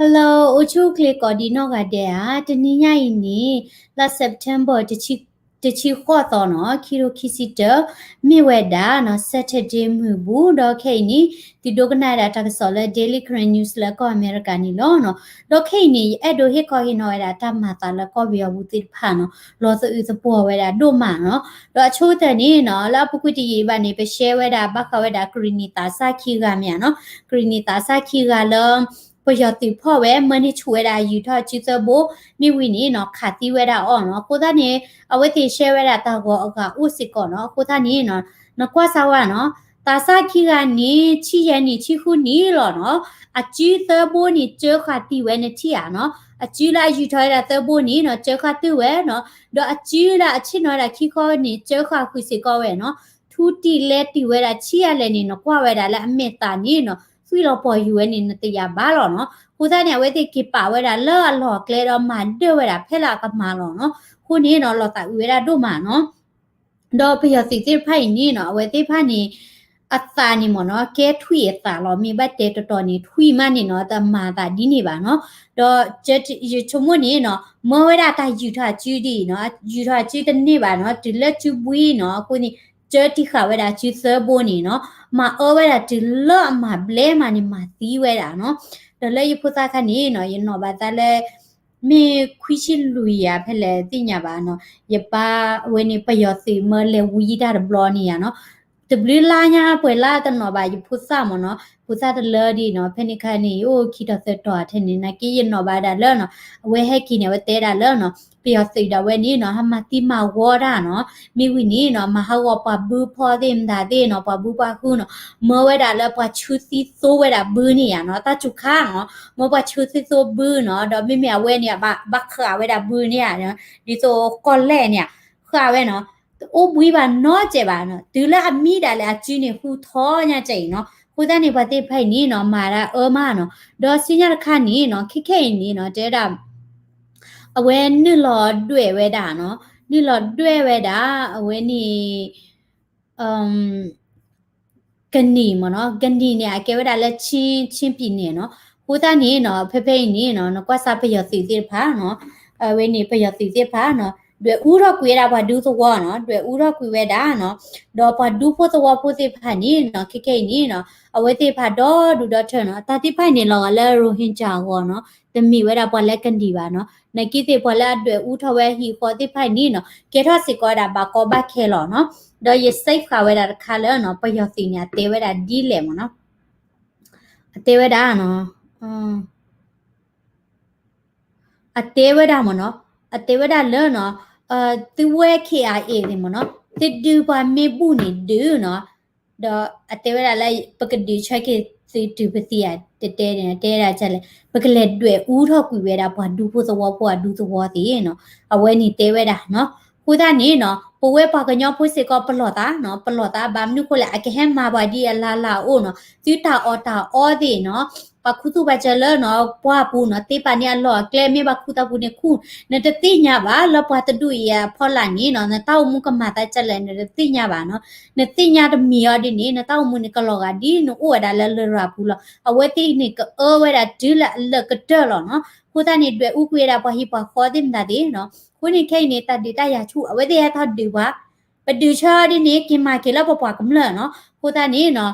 Hello, အိၣ်ဆူၣ်အိၣ်ချ့ကိးဒံနီၢ်ဂၤဒဲးဧါ. တနံၤညါအံၤန့ၣ် လါ September တဆံဃိးသီနီၤ, ခံထိခံဆံတၢ, မ့ၢ်ဝဲဒၣ်နီၤ Saturday မုၢ်ဘူး, ဒီးခဲအံၤန့ၣ် သုဒိကနၣ်ဝဲဒၣ်တၢ်ကစီၣ်လၢ Daily Karen News လၢကီၢ်အမဲရကၤန့ၣ်လီၤနီၤ. ဒီးခဲအံၤန့ၣ် ယအဲၣ်ဒိးဟ့ၣ်ခီဟ့ၣ်နီၤဝဲဒၣ်တၢ်မၤသးလၢကီၢ်ပယီၤပူၤသ့ၣ်တဖၣ်နီၤ, လီၤသအုးသပှီၤဝဲဒၣ်ဒိၣ်မးနီၤ. ဒီးအဆိကတၢၢ်န့ၣ်နီၤ လၢအပူၤကွံာ်တယံာ်ဘၣ်န့ၣ် ပ share ဝဲဒၣ်ဘၣ်ဃးဝဲဒၣ်ကရံၣ်နံၣ်သးစၢ်ခံဂၤမ့ၢ်ဧါနီၤ, ကရံၣ်နံၣ်သးစၢ်ခံဂၤလၢ ပယီၤသုးဖီၣ်ဝဲ မၢန့ၢ်ဆူၣ်ဝဲဒၣ်ယူၤထီၣ်အစုသၢဘိ, မ့ၢ်ဝံၤန့ၣ်နီၤ ခးသံဝဲဒၣ်အီၤနီၤ. အဃိသတးန့ၣ် အဝဲသ့ၣ် share ဝဲဒၣ်တၢ်ဂီၤအဂၤအိၣ်စ့ၢ်ကီးနီၤ. အဃိသတးန့ၣ်နီၤ နကွၢ်စၢ်ဝဲနီၤ, သးစၢ်ခံဂၤန့ၣ် ဆံယဲၢ်နံၣ်ဆံဃုနံၣ်လီၤနီၤ. အစုသၢဘိန့ၣ် စၢဃာ်တံၢ်ဝဲနထံၣ်ဧါနီၤ. အစုလၢအယူၤထီၣ်ဝဲဒၣ်သၢဘိန့ၣ်နီၤ စၢဃာ်တံၢ်ဝဲနီၤ. ဒီးအစုလၢအဆ့ၣ်နီၤဝဲဒၣ်ခံခီန့ၣ် စၢဃာ်ဃုာ်စ့ၢ်ကီးဝဲနီၤ. ထူတံၢ်လဲၤတံၢ်ဝဲဒၣ်ဆံးအါလဲၣ်န့ၣ် နကွၢ်ဝဲဒၣ်လၢအမဲာ်သးန့ၣ်နီၤ သွံၣ်လီၤပှီၢ်ယူၤဝဲန့ၣ် နတယာ်ဘၣ်လီၤနီၤ. အဃိသတးန့ၣ် အဝဲသ့ၣ်က့ၤပာ်ဝဲဒၣ်လၢအလီၢ်အကျဲဒီးမၤဒၢၣ်ဝဲဒၣ်ဖဲလၢအကမၤလီၤနီၤ. အဃိန့ၣ်နီၤ လီၤသးအုးဝဲဒၣ်ဒိၣ်မးနီၤ. ဒီးပယီၤသုးသ့ၣ်တဖၣ်အံၤန့ၣ်နီၤ အဝဲသ့ၣ်တဖၣ်န့ၣ် အသးန့ၣ်မ့ၢ်နီၤ ကဲထွံၣ်အသးလီၤ. မ့ၢ်ဘၣ်တဲတီၤတီၤန့ၣ် ထွံၣ်မးန့ၣ်နီၤ တမၤသးဒ်န့ၣ်ဘၣ်နီၤ. ဒီးယဆိကမိၣ်န့ၣ်နီၤ မၢဝဲဒၣ်တၢ်ယူၤထီၣ်အစုဒ်အံၤနီၤ, ယူၤထီၣ်အစုတန့ၢ်ဘၣ်နီၤ, တုၤလၢစုဘှံးနီၤ, အဃိန့ၣ် စၢတံၢ်ဃာ်ဝဲဒၣ်စုသၢဘိန့ၣ်နီၤ, မၤအၢဝဲဒၣ်တုၤလၢအမၤဘျဲမးန့ၣ် မၤသံဝဲဒၣ်နီၤ. ဒီးလၢယဖိသၣ်ခါန့ၣ်နီၤ ယနီၣ်ဘၣ်သးလၢ မ့ၢ်ခွံဆံလွံၢ်ယၤ ဖဲလဲၣ်သ့ၣ်ညါဘၣ်နီၤ, ယပၢ်ဝဲန့ၣ် ပယီၤသုးမၢလဲၤဝံတၢ်တဘျီန့ၣ်ယါနီၤ, တဘျုးလါညါပှဲၤလါတနီၣ်ဘၣ် ယဖိသၣ်မ့ၢ်နီၤ, ဖိသၣ်တလၢဒ်နီၤ, ဖဲန့ၣ်ခါန့ၣ် ယအိၣ်ခံတီၤသၢတီၤထဲန့ၣ် နာ်က့ယနီၣ်ဘၣ်ဒၣ်လၢနီၤ, အဝဲဟဲက့ၤန့ၣ် အဝဲတဲဒၣ်လၢနီၤ, ပယီၤသုးဒၣ်ဝဲန့ၣ်နီၤ ဟးမၤသံမၤဝီတၢ်နီၤ, မ့ၢ်ဝံၤန့ၣ်နီၤ မၤဟးဂီၤပှၤဘုဖီသ့ၣ်မတၤသ့ၣ်နီၤ, ပှၤဘုပှၤဟုနီၤ, မၢဝဲဒၣ်လၢပှၤဆူသံသိဝဲဒၣ်ဘုန့ၣ်ယါနီၤ, တၢ်စူၤခါနီၤ, မၢပှၤဆူသံသိဘုနီၤ, ဒီးမ့မ့ၢ်အဝဲန့ၣ် ဘၣ်ဃးဝဲဒၣ်ဘုန့ၣ်ဧါ, ဒ်သိးကီၢ်လဲၣ်န့ၣ် ဃာ်ဝဲနီၤ, တအိၣ်ဘှံးဘၣ်နီတစဲးဘၣ်နီၤ, တုၤလၢအမံဒၣ်လဲာ်အစုန့ၣ် ဟူထီညါစဲးအံၤနီၤ, အဃိသတးန့ၣ် ပှၤသ့ၣ်တဖၣ်အံၤန့ၣ်နီၤ မၤဒၣ်အၢမးနီၤ, ဒီးဆူညါတခါန့ၣ်နီၤ ခဲခဲအံၤန့ၣ်နီၤ တဲဝဲဒၣ် အဝဲနုာ်လီၤဒွဲၣ်ဝဲဒၣ်နီၤ, နုာ်လီၤဒွဲၣ်ဝဲဒၣ် အဝဲန့ၣ် ကနံၣ်မ့ၢ်နီၤ, ကနံၣ်န့ၣ် အကဲဝဲဒၣ်လၢ ချင်းပြည်နယ် နီၤ, အဃိသတးန့ၣ်နီၤ ဖဲဖဲအံၤန့ၣ်နီၤ နကွၢ်စၢ်ပယီၤသုးသ့ၣ်တဖၣ်နီၤ, အဝဲန့ၣ်ပယီၤသုးသ့ၣ်တဖၣ်နီၤ ဒွဲၣ်အူထီၣ်ကွံာ်ဝဲဒၣ်ပှၤဒူသဝီနီၤ, ဒွဲၣ်အူထီၣ်ကွံာ်ဝဲဒၣ်နီၤ, ဒီးပှၤဒူဖိသဝီဖိသ့ၣ်တဖၣ်န့ၣ်နီၤ ခဲခဲအံၤန့ၣ်နီၤ အဝဲသ့ၣ်တဖၣ်ဒီဒူၣ်ဒီထၢနီၤ, တၢ်သ့ၣ်တဖၣ်အံၤန့ၣ် လီၤဂာ်လၢ Rohingya အဂီၢ်နီၤ, တမ့ၢ်ဝဲဒၣ်ပှၤလၢကနံၣ်ဘၣ်နီၤ, နာ်က့သ့ၣ်ပှၤလၢအဒွဲၣ်အူထီၣ်ဝဲဟံၣ်ဃီသ့ၣ်တဖၣ်အံၤန့ၣ်နီၤ ကဲထီၣ်စ့ၢ်ကီးဝဲဒၣ်ဘၣ်ကီဘၣ်ခဲလီၤနီၤ, ဒီးယ save ဃာ်ဝဲဒၣ်တခါလၢနီၤ ပယီၤသုးန့ၣ် အတဲဝဲဒၣ်ဒ်လဲၣ်မ့ၢ်နီၤ, အတဲဝဲဒၣ်နီၤ အတဲဝဲဒၣ်မ့ၢ်နီၤ, အတဲဝဲဒၣ်လၢနီၤ, သုဝဲ K I A သ့ၣ်မ့ၢ်နီၤ, သုဒုးပှၤမ့ၢ်ဘူၣ်န့ၣ်ဒုးနီၤ, ဒီးအတဲဝဲဒၣ်လၢ ပကဒုးဆၢက့ၤသုတုၤပသံဧါ တတဲန့ၣ် တဲဒၣ်လဲၣ်, ပကလဲၤဒွဲၣ်အူထီၣ်ကွံာ်ဝဲဒၣ်ပှၤဒူဖိသဝီဖိအဒူသဝီသ့ၣ်နီၤ, အဝဲန့ၣ်တဲဝဲဒၣ်နီၤ, အဃိသတးန့ၣ်နီၤ ပဝဲပှၤကညီဖိစ့ၢ်ကီးပလီၢ်သးနီၤ, ပလီၢ်သးဘၣ်မနုၤဃိလဲၣ် အကဟဲမၤပှၤဒ်အလၢ်လၢ်အအိၣ်နီၤ, သုတၢ်အီၣ်တၢ်အီသ့ၣ်နီၤ ပှၤခူသူၣ်ပှၤစၢၤလၢနီၤ ပှၢ်ပူၤနီၤ သ့ပာ်န့ၢ်အလီၢ်အကျဲ မ့ၢ်ဘၣ်ခူသးပူၤန့ၣ်ခူ, နတသ့ၣ်ညါဘၣ် လၢပှၤတဒူၣ်အံၤအဖီလာ်န့ၣ်နီၤ နတၢ်အိၣ်မူကမၤသးဒ်လဲၣ် နတသ့ၣ်ညါဘၣ်နီၤ, နသ့ၣ်ညါတမံၤအီၤဒ်န့ၣ် နတၢ်အိၣ်မူန့ၣ် ကလီၤဂာ်ဒ်နအိၣ်ဝဲဒၣ်လၢလရာ်ပူၤလီၤ, အဝဲသ့ၣ်န့ၣ် ကအၢဝဲဒၣ်တုၤလၢအလၢာ်ကတၢၢ်လီၤနီၤ, အဃိသတးန့ၣ် ဒွဲၣ်အူကွံာ်ဝဲဒၣ်ပှၤဟံၣ်ပှၤဃီသ့ၣ်မတၤသ့ၣ်နီၤ, အဃိန့ၣ်ခဲအံၤန့ၣ် တၢ်ဒုးတၢ်ယၤဆူၣ် အဝဲသ့ၣ်ဟဲထီၣ်ဒုးပှၤ ပဒုးဆၢအီၤဒ်န့ၣ် က့ၤမၤက့ၤလၢပပှၤကမျၢၢ်နီၤ, အဃိသတးန့ၣ်နီၤ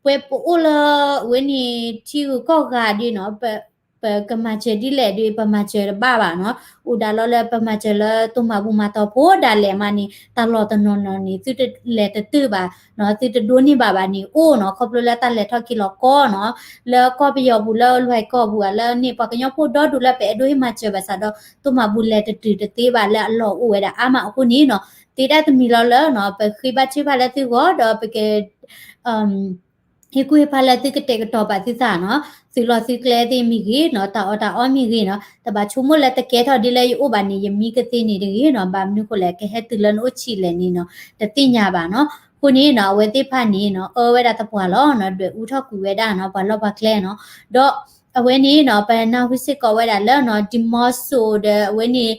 ပဝဲပအိၣ်လၢ အဝဲန့ၣ် ထံဂုၤကီၢ်ဂၤဒ်နီၤ ပကမၤစၢၤဒ်လဲၣ်ဒီး ပမၤစၢၤတဘၣ်ဘၣ်နီၤ, အိၣ်ဒၣ်လီၤလၢပမၤစၢၤလၢတိၢ်မၤဘူၣ်မၤတီၤဖိဒၣ်လဲာ်မးန့ၣ် တၢ်လီၢ်တနီၤနီၤန့ၣ် သုတလဲၤတတုာ်ဘၣ်နီၤ, သုတဒိးန့ၢ်ဘၣ်ဘၣ်န့ၣ်အိၣ်နီၤ, ခီဖျိလၢတၢ်လဲၤထီၣ်က့ၤလီၤကီနီၤ, လၢကီၢ်ပယီၤပူၤလၢလွဲၢ်ကီၢ်ပူၤဧါ လၢန့ၣ် ပှၤကညီဖိဒီဒူၣ်လၢပအဲၣ်ဒိးဟ့ၣ်မၤစၢၤဘၣ်ဆၣ်ဒီး တိၢ်မၤဘူၣ်လဲၤတတုာ်တသ့ဘၣ်လၢအလီၢ်အိၣ်ဝဲဒၣ်အါမးအဃိန့ၣ်နီၤ, သ့တၢ်တမံၤလီၤလၢနီၤ ပဃ့ဘါထုကဖၣ်လၢသုဂီၢ်ဒီးပက ဟ့ၣ်ကူၣ်ဟ့ၣ်ဖးလၢသုကတဲာ်ကတီၤပာ်သုသးနီၤ, သုးလီၢ်သုကျဲသ့ၣ်မ့ၢ်ဂ့ၤနီၤ, တၢ်အီၣ်တၢ်အီမ့ၢ်ဂ့ၤနီၤ, တဘၣ်ဆိကမိၣ်လၢတကဲထီၣ်ဒ်လၢယအိၣ်ဘၣ်န့ၣ် ယမံကသ့န့ၣ်တဂ့ၤနီၤ, ဘၣ်မနုၤဃိလဲၣ် ကဟဲတုၤလၢနအိၣ်ဆံးလဲၣ်န့ၣ်နီၤ တသ့ၣ်ညါဘၣ်နီၤ. အဃိန့ၣ်နီၤ အဝဲသ့ၣ်တဖၣ်န့ၣ်နီၤ အၢဝဲဒၣ်သပှၢ်လီၤနီၤ, ဒွဲၣ်အူထီၣ်ကွံာ်ဝဲဒၣ်နီၤ ပှၤလီၢ်ပှၤကျဲနီၤ, ဒီးအဝဲန့ၣ်နီၤ ပနၢ်ဟူစ့ၢ်ကီးဝဲဒၣ်လၢနီၤ ဒံမီစိၤဒီးအဝဲန့ၣ်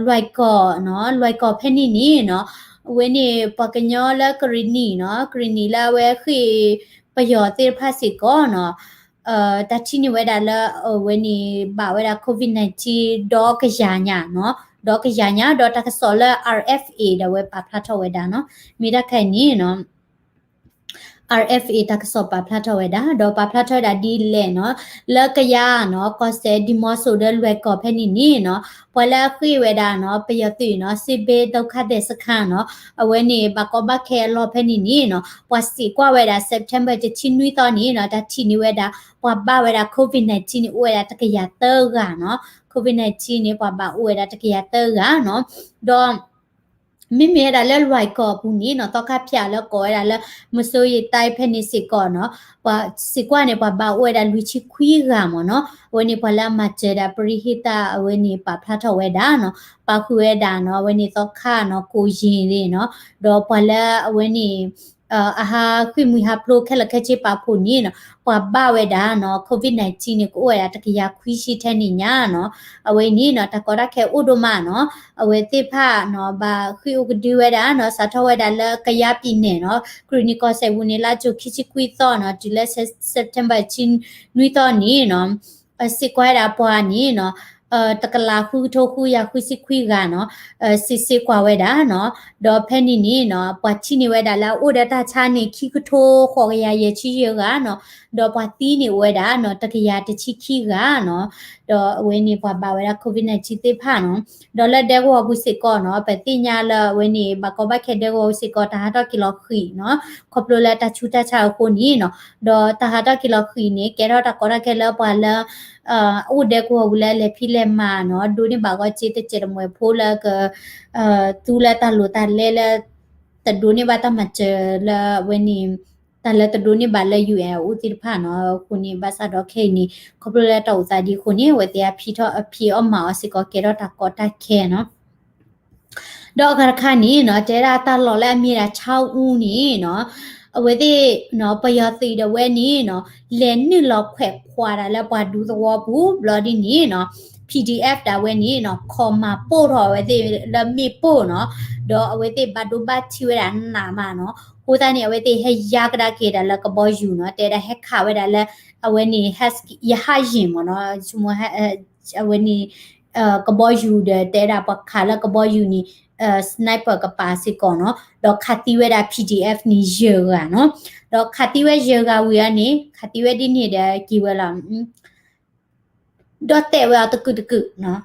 လွဲၢ်ကီၢ်နီၤ, လွဲၢ်ကီၢ်ဖဲန့ၣ်န့ၣ်နီၤ, အဝဲန့ၣ် ပှၤကညီလၢကရံၣ်နံၣ်နီၤ, ကရံၣ်နံၣ်လၢအဝဲဃ့ၢ်ပယီၤသ့ၣ်တဖၣ်စ့ၢ်ကီးနီၤ, တၢ်ထံၣ်န့ၢ်ဝဲဒၣ်လၢအဝဲန့ၣ် ဘၣ်ဝဲဒၣ် COVID nineteen ဒီကယၤညါနီၤ, ဒီကယၤညါ ဒီးတၢ်ကစီၣ်လၢ RFA ဒီးဝဲပာ်ဖျါထီၣ်ဝဲဒၣ်နီၤ, မ့ၢ်တၢ်ခဲအံၤန့ၣ်နီၤ RFA တၢ်ကစီၣ်ပာ်ဖျါထီၣ်ဝဲဒၣ် ဒီးပာ်ဖျါထီၣ်ဝဲဒၣ်ဒ်လဲၣ်နီၤ, လၢကယၤနီၤ ကီၢ်စဲၣ် ဒံမီစိဒီးလွဲၢ်ကီၢ်ဖဲန့ၣ်န့ၣ်နီၤ, ပှၤလၢအဃ့ၢ်ဝဲဒၣ်နီၤ ပယီၤသုးနီၤ စစ်ဘေးဒုက္ခသည်စခန်းနီၤ, အဝဲန့ၣ် ဘၣ်ကီဘၣ်ခဲအလီၢ်ဖဲန့ၣ်န့ၣ်နီၤ, ပှၤစံးကွၢ်ဝဲဒၣ် September တဆံနွံသီန့ၣ်နီၤ, တၢ်ထံၣ်န့ၢ်ဝဲဒၣ် ပှၤဘၣ်ဝဲဒၣ် COVID nineteen န့ၣ် အိၣ်ဝဲဒၣ်တကယၤသၢဂၤနီၤ, COVID nineteen န့ၣ် ပှၤဘၣ်အိၣ်ဝဲဒၣ်တကယၤသၢဂၤနီၤ, ဒီး မ့မ့ၢ်ဝဲဒၣ်လၢလွဲၢ်ကီၢ်အပူၤန့ၣ်နီၤ, သီခါဖၠးလၢကိးဝဲဒၣ်လၢ မစိရိတၢ်ဖဲန့ၣ်စ့ၢ်ကီးနီၤ, ပှၤစံးကွၢ်န့ၣ် ပှၤဘၣ်အိၣ်ဝဲဒၣ်လွံၢ်ဆံခွံဂၤမ့ၢ်နီၤ, အဝဲန့ၣ်ပှၤလၢအမၤစၢၤဒၣ် ပရံဟ့တၢ် အဝဲန့ၣ်ပာ်ဖျါထီၣ်ဝဲဒၣ်နီၤ, ပာ်ဃုာ်ဝဲဒၣ်နီၤ, အဝဲန့ၣ်သီခါနီၤ ကိးယ့ၤန့ၣ်နီၤ, ဒီးပှၤလၢအဝဲန့ၣ် အဟးဃ့ၢ်မှံဟးဖျိးခဲလၢာ်ခဲဆ့ပာ်ဖှိၣ်န့ၣ်နီၤ, ပှၤဘၣ်ဝဲဒၣ်နီၤ COVID nineteen န့ၣ် ကအိၣ်ဝဲဒၣ်တကယၤခွံဆံထဲန့ၣ်ညါနီၤ, အဝဲန့ၣ်နီၤ တၢ်ကီတၢ်ခဲအိၣ်ဒိၣ်မးနီၤ, အဝဲသ့ၣ်တဖၣ်နီၤ ဘၣ်ဃ့ၢ်အိၣ်ကဒုဝဲဒၣ်နီၤ, စးထီၣ်ဝဲဒၣ်လၢကယါပံၤနဲၣ်နီၤ, ကရံၣ်နံၣ်ကီၢ်စဲၣ်ပူၤန့ၣ် လါကၠိခံဆံခွံသီနီၤ, တုၤလၢ September ဆံနွံသီန့ၣ်နီၤ စံးကွၢ်ဝဲဒၣ်ပှၤန့ၣ်နီၤ, တကလးဃုကထိဃုကယၤဃုဆံခွံဂၤနီၤ, စံးစ့ၢ်ကွၢ်ဝဲဒၣ်နီၤ, ဒီးဖဲန့ၣ်န့ၣ်နီၤ ပှၤထံၣ်န့ၢ်ဝဲဒၣ်လၢအအိၣ်ဒီးတၢ်ဆါန့ၣ် ခံကထိဃိးကယၤယဲၢ်ဆံယဲၢ်ဂၤနီၤ, ဒီးပှၤသံန့ၣ်အိၣ်ဝဲဒၣ်နီၤ တကယၤတဆံခံဂၤနီၤ, ဒီးအဝဲန့ၣ်ပှၤဘၣ်ဝဲဒၣ် COVID nineteen သ့ၣ်တဖၣ်နီၤ, ဒီးလၢဒဲကဝီၤပူၤစ့ၢ်ကီးနီၤ ပသ့ၣ်ညါလၢအဝဲန့ၣ် ဘၣ်ကီဘၣ်ခဲဒဲကဝီၤပူၤစ့ၢ်ကီး တၢ်ဟးထီၣ်က့ၤလီၤဃံးနီၤ, ခီဖျိလၢတၢ်ဆူးတၢ်ဆါအဃိန့ၣ်နီၤ, ဒီးတၢ်ဟးထီၣ်က့ၤလီၤဃံးန့ၣ် ကဲထီၣ်တၢ်ကီတၢ်ခဲလၢပှၤလၢ အအိၣ်ဒဲကဝီၤပူၤလၢအလဲၤဖံးလဲၤမၤနီၤ, ဒိးန့ၢ်ဘၣ်ဂီၢ်စ့တစဲးတမှဲၤဖိလၢက သူလၢတၢ်လိၤတၢ်လဲလၢ တဒိးန့ၢ်ဘၣ်တၢ်မၤစၢၤလၢအဝဲန့ၣ် တၢ်လၢတဒိးန့ၢ်ဘၣ်လၢ UN အအိၣ်သ့ၣ်တဖၣ်နီၤ, အဃိန့ၣ် ဘၣ်ဆၣ်ဒီးခဲအံၤန့ၣ် ခီဖျိလၢတၢ်အိၣ်သးဒ်အဃိန့ၣ် အဝဲသ့ၣ်အဖံးထီၣ်အဖံးအီၣ်မၤအီၣ်စ့ၢ်ကီး ကဲထီၣ်တၢ်ကီတၢ်ခဲနီၤ. ဒီးအဂၤတခါန့ၣ်နီၤ တဲဒၣ်တၢ်လီၢ်လၢအမ့ၢ်ဒၣ်ဆါအူန့ၣ်နီၤ, အဝဲသ့ၣ်နီၤ ပယီၤသုးဒၣ်ဝဲန့ၣ်နီၤ လဲၤနုာ်လီၤခွဲးခွးဒၣ်လၢပှၤဒူသဝီပူၤဘျီဒ်န့ၣ်နီၤ, PDF ဒၣ်ဝဲန့ၣ်နီၤ ခီမၤပိၢ်ထီၣ်အဝဲသ့ၣ်လၢမ့ၣ်ပိၢ်နီၤ, ဒီးအဝဲသ့ၣ်ဘၣ်ဒိဘၣ်ထံးဝဲဒၣ်နးမးနီၤ, အဃိသတးန့ၣ် အဝဲသ့ၣ်ဟဲယါကဒါက့ၤဒၣ်လၢကဘီယူၤနီၤ, တဲဒၣ်ဟဲခးဝဲဒၣ်လၢ အဝဲန့ၣ် ရဟတ်ယာဉ်မ့ၢ်နီၤ, အဝဲန့ၣ် ကဘီယူၤဒီး တဲဒၣ်ပှၤခးလၢကဘီယူၤန့ၣ် sniper ကပၤစ့ၢ်ကီးနီၤ, ဒီးခးသံဝဲဒၣ် PDF န့ၣ် ယဲၢ်ဂၤနီၤ, ဒီးခးသံဝဲယဲၢ်ဂၤဝံၤအီၤန့ၣ် ခးသံဝဲဒ်န့ၣ်ဒီးက့ၤဝဲလီၤ ဒီးတဲာ်ဝဲအီၤတကုာ်တကုာ်နီၤ,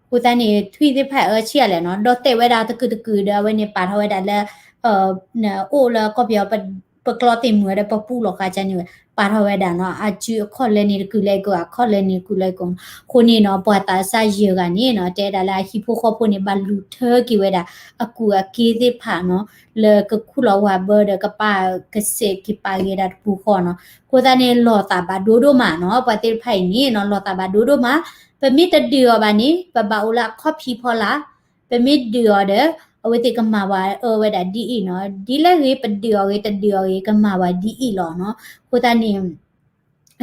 အဃိသတးန့ၣ် ထွံၣ်သ့ၣ်တဖၣ်အၢဆံၣ်အါလဲၣ်နီၤ, ဒီးတဲာ်ဝဲဒၣ်တကုာ်တကုာ်ဒီး အဝဲန့ၣ်ပာ်ထီၣ်ဝဲဒၣ်လၢ အိၣ်လၢကီၢ်ပယီၤ ပကျီသ့ၣ်မုၢ်ဝဲဒီးပပူၤလီၤဃာ်ကန့ၣ်ဝဲ ပာ်ထီၣ်ဝဲဒၣ်နီၤ, အစုအခီၣ်လဲန့ၣ်တကုာ်လဲၤကီး အခီၣ်လဲန့ၣ်တကုာ်လဲၤကီး, အဃိန့ၣ်နီၤ ပှၤသးစၢ်ယဲၢ်ဂၤန့ၣ်နီၤ တဲဒၣ်လၢအဟံၣ်ဖိဃီဖိန့ၣ် ဘၣ်လူၤထၢက့ၤဝဲဒၣ် အကူၣ်အက့သ့ၣ်တဖၣ်နီၤ, လၢကခူၣ်လီၤဝၤဘၢဒီးကပာ်ကစဲးက့ၤပာ်ဂ့ၤဒၣ်တပူၤဃီနီၤ, အဃိသတးန့ၣ် လီၤသးဘၣ်ဒိဒိၣ်မးနီၤ, ပှၤသ့ၣ်တဖၣ်အံၤန့ၣ်နီၤ လီၤသးဘၣ်ဒိဒိၣ်မး, ပမ့ၢ်တဒုးအီၤဘၣ်န့ၣ် ပဘၣ်အိၣ်လၢအခီၣ်ဖံးဖီလာ်, ပမ့ၢ်ဒုးအီၤဒီး အဝဲသ့ၣ်ကမၤဝဲအၢဝဲဒၣ်ဒ်အံၤနီၤ, ဒ်လဲၣ်ဂ့ၤ ပဒုးအီၤဂ့ၤ တဒုးအီၤဂ့ၤ ကမၤဝဲဒ်အံၤလီၤနီၤ, အဃိသတးန့ၣ်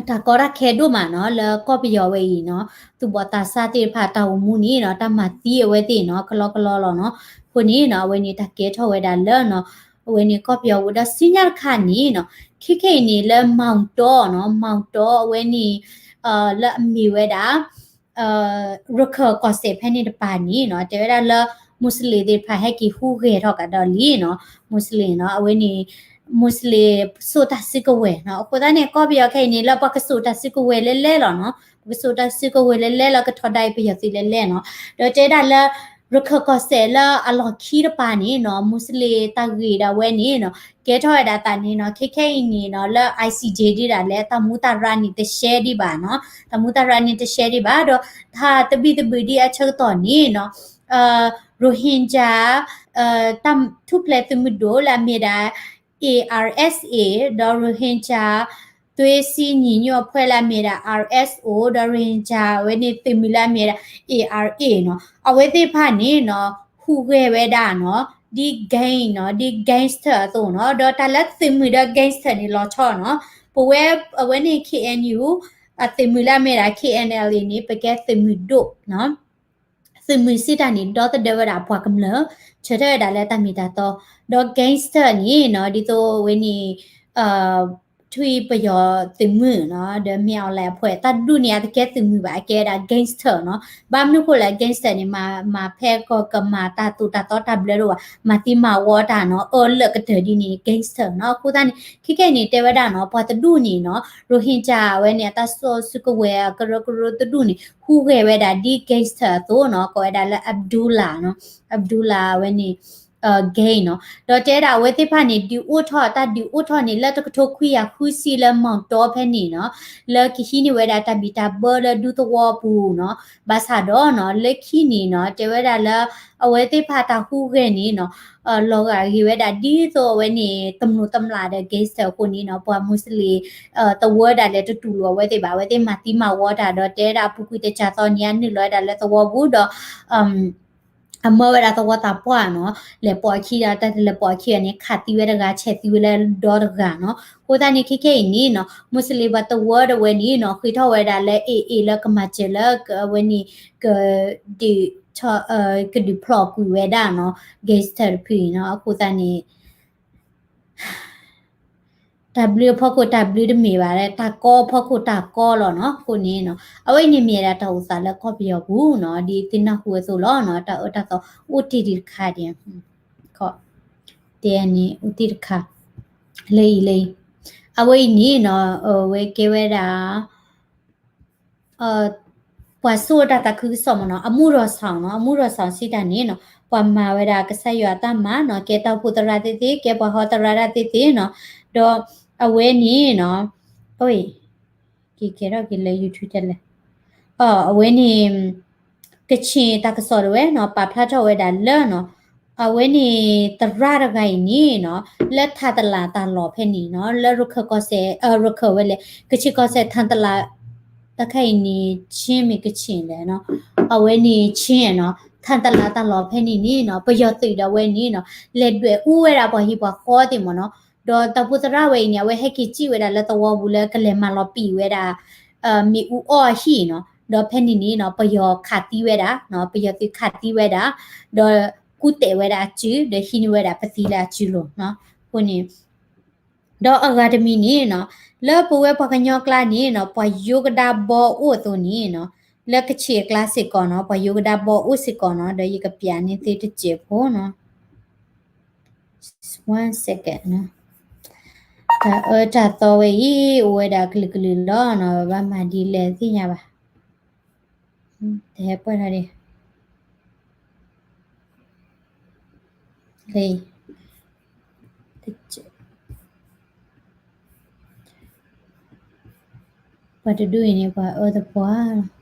တၢ်ကီတၢ်ခဲဒိၣ်မးနီၤ လၢကီၢ်ပယီၤဝဲအံၤနီၤ, သူၣ်ဘီၣ်သးစၢ်သ့ၣ်တဖၣ်တၢ်အိၣ်မူန့ၣ်နီၤ တၢ်မၤသံအဝဲသ့ၣ်နီၤ ကလီကလီလီၤနီၤ, အဃိန့ၣ်နီၤ အဝဲန့ၣ်တၢ်ကဲထီၣ်ဝဲဒၣ်လၢနီၤ, အဝဲန့ၣ်ကီၢ်ပယီၤဝဲဒီးဆူညါတခါန့ၣ်နီၤ, ခဲခဲအံၤန့ၣ်လၢမီၣ်တီနီၤ, မီၣ်တီအဝဲန့ၣ် လၢအမ့ၢ်ဝဲဒၣ် ရခၢၣ်ကီၢ်စဲၣ်ဖဲန့ၣ်တပၤန့ၣ်နီၤ, တဲဝဲဒၣ်လၢ မူစလ့ၣ်သ့ၣ်တဖၣ်ဟဲက့ၤဟူးဂဲၤထီၣ်ကဒီးလံနီၤ, မူစလ့ၣ်နီၤ အဝဲန့ၣ် မူစလ့ၣ်စိာ်တၢ်စုကဝဲၤနီၤ, အဃိသတးန့ၣ် ကီၢ်ပယီၤခဲအံၤန့ၣ် လၢပှၤကစိာ်တၢ်စုကဝဲၤလဲၤလဲၤလီၤနီၤ, ပှၤကစိာ်တၢ်စုကဝဲၤလဲၤလဲၤလၢကထီဒါအံၤပယီၤသုးလဲၤလဲၤနီၤ, ဒီးတဲဒၣ်လၢ ရခၢၣ်ကီၢ်စဲၣ်လၢအလီၢ်ခံတပၤန့ၣ်နီၤ, မူစလ့ၣ်တၢ်ဂ့ၢ်ဒၣ်ဝဲန့ၣ်နီၤ, ကဲထီၣ်ဝဲဒၣ်သးန့ၣ်နီၤ, ခဲခဲအံၤန့ၣ်နီၤ လၢ ICJ ဒ်ဒၣ်လဲာ် တၢ်မူတၢ်ရၢန့ၣ်တရှဲဒံးဘၣ်နီၤ, တၢ်မူတၢ်ရၢန့ၣ်တရှဲဒံးဘၣ်, ဒီးတၢ်သဘံၣ်သဘုၣ်ဒ်အဆၢကတီၢ်န့ၣ်နီၤ ရိုဟင်ဂျာ တၢ်ထူၣ်ဖျဲးသုးမုၢ်ဒိၣ်လၢအမ့ၢ်ဒၣ် ARSA ဒီး ရိုဟင်ဂျာ သွေးစည်းညီညွတ်အဖွဲ့လၢအမ့ၢ်ဒၣ် RSO ဒီး ရိုဟင်ဂျာ အဝဲန့ၣ်သုးမုၢ်လၢအမ့ၢ်ဒၣ် ARA နီၤ, အဝဲသ့ၣ်တဖၣ်န့ၣ်နီၤ ဟူးဂဲၤဝဲဒၣ်နီၤ ဒ် gang နီၤ ဒ် gangster အသိးနီၤ, ဒီးတၢ်လၢသုးမုၢ်ဒီး gangster န့ၣ်လီၤဆီနီၤ, ပဝဲအဝဲန့ၣ် KNU အသုးမုၢ်လၢအမ့ၢ်ဒၣ် KNLA န့ၣ် ပကဲသုးမုၢ်ဒိၣ်နီၤ သုးမုၢ်စံးတၢ်န့ၣ် ဒီသဒၢဝဲဒၣ်အပှၤကမျၢၢ်, ဆၢထၢၣ်ဝဲဒၣ်လၢတၢ်မ့ၢ်တၢ်တီ, ဒီး gangster န့ၣ်နီၤ ဒ်သိးဝဲန့ၣ် ထွံၣ်ပယီၤသုးမုၢ်နီၤ, ဒီးမ့ၢ်အီၤလဲၣ်အဖဲ တၢ်ဒူၣ်န့ၣ် အတကဲသုးမုၢ်ဘၣ်, အကဲဝဲဒၣ် gangster နီၤ. ဘၣ်မနုၤဃိလဲၣ် gangster န့ၣ် မၤ မၤဖဲကမၤတၢ်သိၣ်တၢ်သီတၢ်ဘျၢတအိၣ်ဘၣ်, မၤသံမၤဝီတၢ်နီၤ, အၢလၢာ်ကတၢၢ်ဒ်န့ၣ် gangster နီၤ. အဃိသတးန့ၣ် ခဲကနံၣ်အံၤန့ၣ် တဲဝဲဒၣ်နီၤ, ပှၤတဒူၣ်န့ၣ်နီၤ, ရိဟ့ကၠၣ်အဝဲန့ၣ် အတၢ်စိာ်စုကဝဲၤအကရၢကရိတဒူၣ်န့ၣ် ဟူးဂဲၤဝဲဒၣ်ဒ် gangster အသိးနီၤ, ကိးဝဲဒၣ်လၢ Abdullah နီၤ, Abdullah အဝဲန့ၣ် gang နီၤ. ဒီးတဲဒၣ်အဝဲသ့ၣ်တဖၣ်န့ၣ် ဒုးအိၣ်ထီၣ် တၢ်ဒုးအိၣ်ထီၣ်န့ၣ် လၢတကထိခွံကယၤဃုဆံလၢမီၢ်တီဖဲန့ၣ်နီၤ, လၢကဟံးန့ၢ်ဝဲဒၣ်တၢ်ဘံၣ်တၢ်ဘၢလၢဒူသဝီပူၤနီၤ. ဘၣ်ဆၣ်ဒီးနီၤ လၢခံန့ၣ်နီၤ တဲဝဲဒၣ်လၢ အဝဲသ့ၣ်တဖၣ်တၢ်ဟူးဂဲၤန့ၣ်နီၤ လီၤဂာ်ဂ့ၤဝဲဒၣ်ဒ်သိးအဝဲန့ၣ် တမျိးတမျာ်ဒီး gangster အဃိန့ၣ်နီၤ, ပှၤမူစလ့ၣ် သဝီဒၣ်လဲာ်တတူၢ်လိာ်အဝဲသ့ၣ်ဘၣ်, အဝဲသ့ၣ်မၤသံမၤဝီတၢ်ဒီး တဲဒၣ်အပူၤကွံာ်တကၢ်သီန့ၣ် အနုာ်လီၤဝဲဒၣ်လၢသဝီပူၤဒီး အမၢဝဲဒၣ်သဝီသးပှၢ်နီၤ, လဲၤပိာ်အခံဒီး တၢ်တလဲၤပိာ်အခံဘၣ်န့ၣ် ခးသံဝဲတဂၤ ဆဲးသံဝဲလၢဒီတဂၤနီၤ. အဃိသတးန့ၣ် ခဲခဲအံၤန့ၣ်နီၤ မူစလ့ၣ်ပှၤသဝီဒၣ်ဝဲန့ၣ်နီၤ ဃ့ထီၣ်ဝဲဒၣ်လၢ AA လၢကမၤစၢၤလၢအဝဲန့ၣ် ကဒုး ကဒုးဖျိးကွံာ်ဝဲဒၣ်နီၤ gangster တဖုအံၤနီၤ. အဃိသတးန့ၣ် တၢ်ဘျုးအဖီခိၣ်တၢ်ဘျုးတမ့ၢ်ဘၣ်, တၢ်ကီအဖီခိၣ်တၢ်ကီလီၤနီၤ. အဃိန့ၣ်နီၤ အဝဲအံၤန့ၣ်မ့ၢ်ဒၣ်တၢ်အိၣ်သးလၢကီၢ်ပယီၤပူၤနီၤ, ဒ်သုနၢ်ဟူအသိးလီၤနီၤ, တၢ်အၢတၢ်သီအိၣ်တ့ၢ်ဒံးတခါဒံး, တဲန့ၣ်အိၣ်တ့ၢ်တခါ, လၢအံၤလၢအံၤ, အဝဲအံၤန့ၣ်နီၤ အဝဲကဲဝဲဒၣ် ပှၤစိာ်တၢ်သးခုကစီၣ်မ့ၢ်နီၤ, အမူဒီးစီၤနီၤ, အမူဒီးစီၤစံးတၢ်န့ၣ်နီၤ ပှၤမၤဝဲဒၣ်ကစၢ်ယွၤအတၢ်မၤနီၤ, ကဲတၢ်အိၣ်ဖှိၣ်သရၣ်သ့ၣ်သ့ၣ်, ကဲပှၤဟီသရၣ်တၢ်သ့ၣ်သ့ၣ်နီၤ, ဒီးအဝဲန့ၣ်နီၤ, အဝဲ က့ၤကဲထီၣ်က့ၤလၢ YouTube တလဲၣ်, အဝဲန့ၣ် ကချ့ၣ်တၢ်ကစီၣ်ဒၣ်ဝဲနီၤ ပာ်ဖျါထီၣ်ဝဲဒၣ်လၢနီၤ, အဝဲန့ၣ်သရၣ်တဂၤအံၤန့ၣ်နီၤ လၢထးတလးတၢ်လီၢ်ဖဲန့ၣ်နီၤ လၢရခၢၣ်ကီၢ်စဲၣ် ရခၢၣ်ဝဲလဲၣ် ကချ့ၣ်ကီၢ်စဲၣ်ထးတလး တခါအံၤန့ၣ် ချင်းမ့ၢ်ကချ့ၣ်လဲၣ်နီၤ, အဝဲန့ၣ် ချင်းနီၤ ထးတလးတၢ်လီၢ်ဖဲန့ၣ်န့ၣ်နီၤ ပယီၤသုးဒၣ်ဝဲန့ၣ်နီၤ လဲၤဒွဲၣ်အူဝဲဒၣ်ပှၤဟံၣ်ပှၤဃီသ့ၣ်မ့ၢ်နီၤ, ဒီးတၢ်အိၣ်ဖှိၣ်သရၣ်ဝဲအံၤန့ၣ် အဝဲဟဲက့ၤစံၣ်ဝဲဒၣ်လၢသဝီပူၤလၢကလဲၤမၤလီၤပံာ်ဝဲဒၣ် မ့ၣ်အူအီၣ်အဟံၣ်နီၤ, ဒီးဖဲန့ၣ်န့ၣ်နီၤ ပယီၤခးသံဝဲဒၣ်နီၤ, ပယီၤသုးခးသံဝဲဒၣ်, ဒီးကူၣ်တဲာ်ဝဲဒၣ်အစု ဒီးဟံးန့ၢ်ဝဲဒၣ်ပသံလၢအစုလိၤနီၤ, အဃိန့ၣ် ဒီးအဂၤတမံၤန့ၣ်နီၤ လၢပဝဲပှၤကညီကျါန့ၣ်နီၤ ပှၤယိကဒါဘီအိၣ်အသိးန့ၣ်နီၤ, လၢကချ့ၣ်အကျါစ့ၢ်ကီးနီၤ ပှၤယိကဒါဘီအိၣ်စ့ၢ်ကီးနီၤ, ဒီးယကပျးန့ၢ်သုတစဲးဖိနီၤ one second နီၤ, တၢ်အၢတၢ်သီဝဲအံၤ အိၣ်ဝဲဒၣ်ကလုာ်ကလုာ်လီၤနီၤ, ဘၣ်မၤဒ်လဲၣ်သ့ၣ်ညါဘၣ်, တဟဲပှဲၤထီၣ်ဒံး လၢ ပှၤတဒူၣ်အံၤန့ၣ် ပှၤအၢသပှၢ်လီၤ.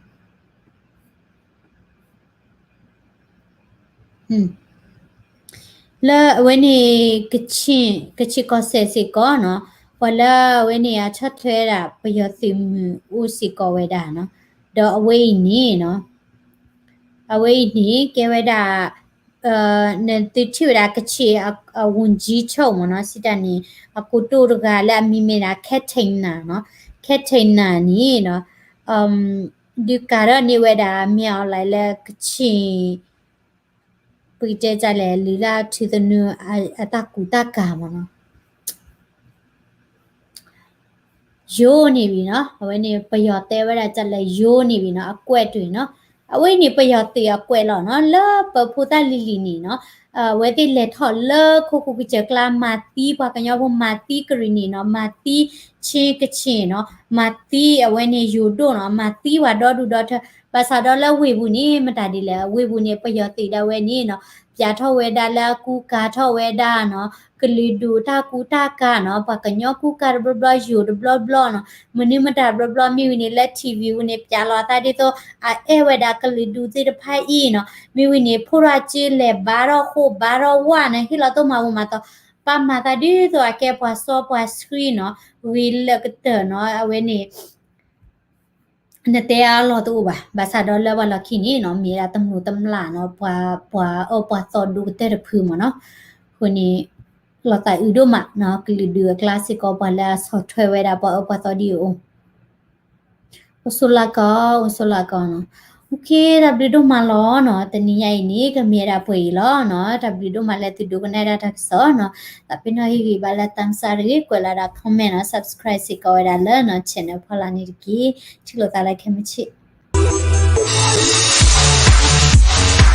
လၢအဝဲန့ၣ် ကချ့ၣ်ကီၢ်စဲၣ်စ့ၢ်ကီးနီၤ, ပှၤလၢအဝဲန့ၣ် အဆီၣ်ထွဲဒၣ်ပယီၤသုးမုၢ်အိၣ်စ့ၢ်ကီးဝဲဒၣ်နီၤ, ဒီးအဝဲအံၤန့ၣ်နီၤ အဝဲအံၤန့ၣ် ကဲဝဲဒၣ် နသုထံၣ်ဝဲဒၣ်ကချ့ၣ်အ ဝန်ကြီးချုပ် မ့ၢ်နီၤ, စံးတၢ်န့ၣ် အကိတိၢ်တဂၤလၢအမံၤမ့ၢ်ဒၣ် ခဲထ့ၣ်နၢ် နီၤ, ခဲထ့ၣ်နၢ်န့ၣ်နီၤ ဒုးကၤထီၣ်န့ၢ်ဝဲဒၣ် မ့ၢ်အီၤလဲၣ်လၢကချ့ၣ် ပကတဲဒ်လဲၣ် လုၢ်လၢ်ထူသနူအတၢ်ကူတၢ်ကၤမ့ၢ်နီၤ ယိာ်န့ၢ်ဝံၤနီၤ, အဝဲန့ၣ် ပယီၤတဲဝဲဒၣ်ဒ်လဲၣ် ယိာ်န့ၢ်ဝံၤနီၤ, အကွဲးတွံၢ်နီၤ, အဝဲန့ၣ် ပယီၤသုးအကွဲးလီၤနီၤ, လၢပဖိသၣ်လံၤလံၤန့ၣ်နီၤ, အဝဲသ့ၣ်လဲၤထီၣ်လၢခိခိၣ်ကစၢၢ်ကျါ မၤသံပှၤကညီဖိ မၤသံကရံၣ်နံၣ်နီၤ, မၤသံ ချင်းကချ့ၣ်နီၤ, မၤသံအဝဲန့ၣ် ယိၤဒိၣ်နီၤ, မၤသံပှၤဒီဒူၣ်ဒီထၢ, ဘၣ်ဆၣ်ဒီးလၢဝ့ၢ်ပူၤန့ၣ် မတၤဒ်လဲၣ်, ဝ့ၢ်ပူၤန့ၣ် ပယီၤသုးဒၣ်ဝဲန့ၣ်နီၤ ပျးထီၣ်ဝဲဒၣ်လၢအကူကၤထီၣ်ဝဲဒၣ်နီၤ, ကလုာ်ဒူၣ်တၢ်ကူတၢ်ကၤနီၤ, ပှၤကညီကူကၤတဘျီဘျီ ယိၤတဘျီဘျီနီၤ, မနုၤမတၤတဘျီဘျီ မ့ၢ်ဝံၤန့ၣ် လၢ ထံၣ်ဝံၤ ဝံၤန့ၣ် ပျးလီၤအသးဒ်သိး အအဲၣ်ဝဲဒၣ်ကလုာ်ဒူၣ်သ့ၣ်တဖၣ်အံၤနီၤ, မ့ၢ်ဝံၤန့ၣ် ဖိရၣ်ကၠ့လဲၤဘါထီၣ်ဃိၣ်ဘါထီၣ်ဝၣ်နီၤ, ဟ့ၣ်လီၤသိၣ်မၤဝူမၤသီ, ပာ်မၤသးဒ်သိးအကဲပှၤစီပှၤဆှံနီၤ, ဂ့ၤလၢာ်ကတၢၢ်နီၤ, အဝဲန့ၣ် နတဲအလီၢ်တအိၣ်ဘၣ်, ဘၣ်ဆၣ်ဒီးလၢပှၤလီၢ်ခံန့ၣ်နီၤ မ့ၢ်ဒၣ်တမျိးတမျာ်နီၤ, ပှၤ ပှၤအၢပှၤသီဒိၣ်ကတၢၢ်တဖုမ့ၢ်နီၤ, အဃိန့ၣ် လီၤသးအုးဒိၣ်မးနီၤ, ကလုာ်ဒူၣ်အကျါစ့ၢ်ကီး ပှၤလၢအဆီၣ်ထွဲဝဲဒၣ်ပှၤအၢပှၤသီဒ်အံၤအိၣ်, အိၣ်ဆိးလၢကီး အိၣ်ဆိးလၢကီးနီၤ, တၢ်ဘျုးဒိၣ်မးလီၤနီၤ, တနံၤညါအံၤန့ၣ် ကမ့ၢ်ဝဲဒၣ်ပှဲၤအံၤလီၤနီၤ. တၢ်ဘျုးဒိၣ်မးလၢသုဒိကနၣ်ဒၣ်တၢ်ကစီၣ်နီၤ. သးပ့ၤနီၣ်ဟ့ၣ်ဂံၢ်ဘါလၢ thumbs up တဂ့ၤ, ကွဲးလီၤဒၣ် comment နီၤ, subscribe စ့ၢ်ကီးဝဲဒၣ်လၢနီၤ channel ဖီလာ်န့ၣ်တက့ၢ်. ထံၣ်လိာ်သးလၢခဲမုၢ်ဆ့ၣ်